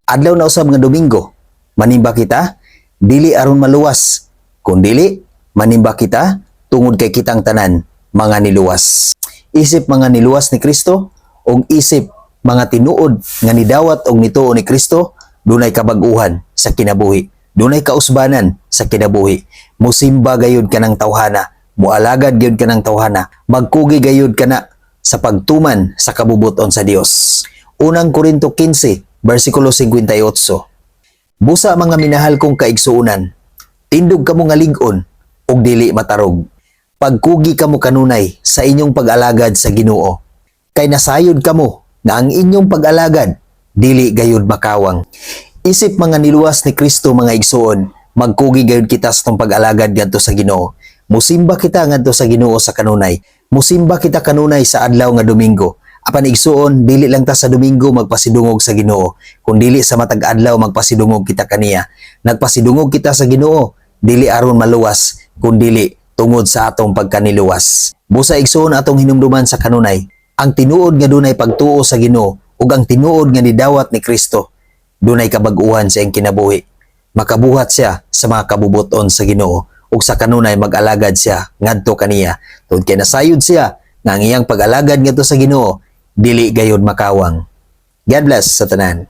Adlaw na usab nga Domingo, manimba kita dili aron maluwas, kundili manimba kita tungod kay kitang tanan mga niluwas. Isip mga niluwas ni Kristo ug isip mga tinuod nga nidawat og nituo ni Kristo, dunay kabag-uhan sa kinabuhi. Dunay kausbanan sa kinabuhi. Musimba gayud ka ng tawhana, mualagad gayud ka ng tawhana, magkugi gayud ka na sa pagtuman sa kabubuton sa Dios. Unang Korinto 15, versikulo 58. Busa, mga minahal kong kaigsuonan, tindog kamo nga lig-on ug dili matarog. Pagkugi kamo kanunay sa inyong pag-alagad sa Ginoo. Kay nasayod kamo na ang inyong pag-alagad dili gayud makawang. Isip mga niluwas ni Kristo, mga igsuon, magkugi gayud kita sa atong pag-alagad ngadto sa Ginoo. Musimba kita ngadto sa Ginoo sa kanunay. Musimba kita kanunay sa adlaw nga Domingo. Apan igsuon, dili lang ta sa Domingo magpasidungog sa Ginoo, kundili sa matag adlaw magpasidungog kita kaniya. Nagpasidungog kita sa Ginoo, dili aron maluwas, kundili tungod sa atong pagkaniluwas. Busa igsuon, atong hinumduman sa kanunay, ang tinuod nga dunay pagtuo sa Ginoo ug ang tinuod nga nidawat ni Kristo, dunay kabag-uhan sa iyang kinabuhi. Makabuhat siya sa mga kabubuton sa Ginoo ug sa kanunay mag-alagad siya ngadto kaniya. Tungod kay nasayod siya nga ang iyang pag-alagad ngadto sa Ginoo dili gayud makawang. God bless sa tanan.